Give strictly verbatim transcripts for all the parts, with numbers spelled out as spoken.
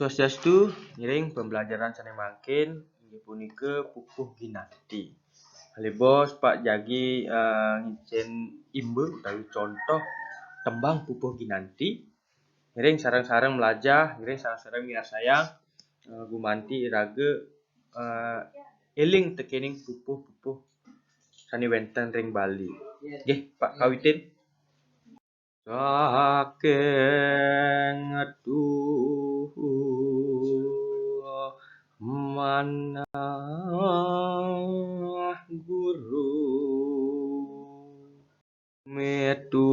Swastiastu, ngiring pembelajaran sané mangkin inggih punika pupuh ginanti. Halibos Pak jagi eh, ngicén imba utawi contoh tembang pupuh ginanti. Ngiring sareng-sareng melajah, ngiring sareng-sareng miarsayang eh, gumanti iraga eh, éling tekéning pupuh-pupuh sané wénten ring Bali. Nggih, Pak kawitin. Saking tuh manah guru metu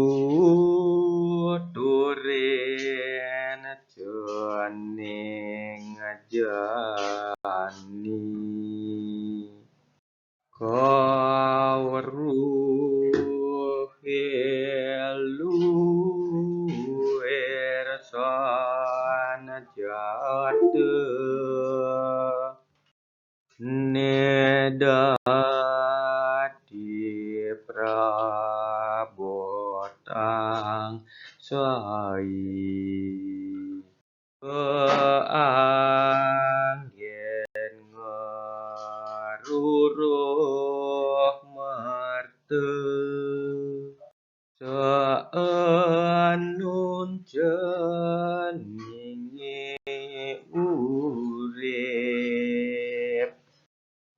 turin cening jani. Kawruh luwir sanjata nedati prabotang sai. Kaanggén ngaruruh merta saenun ceningé urip.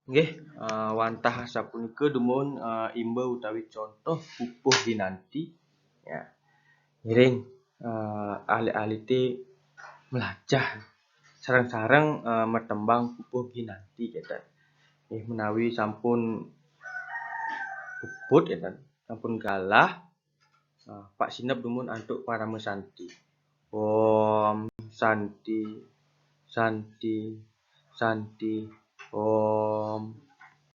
Nggih, eh, wantah sapunika dumun eh, imba utawi contoh pupuh ginanti. Ya. Ngiring eh, alit-alité melajah sareng-sareng eh, matembang pupuh ginanti kénten. Nggih, menawi sampun puput kénten, sampun galah, eh, Pak sineb dumun antuk parama santi. Om santi, santi, santi. Om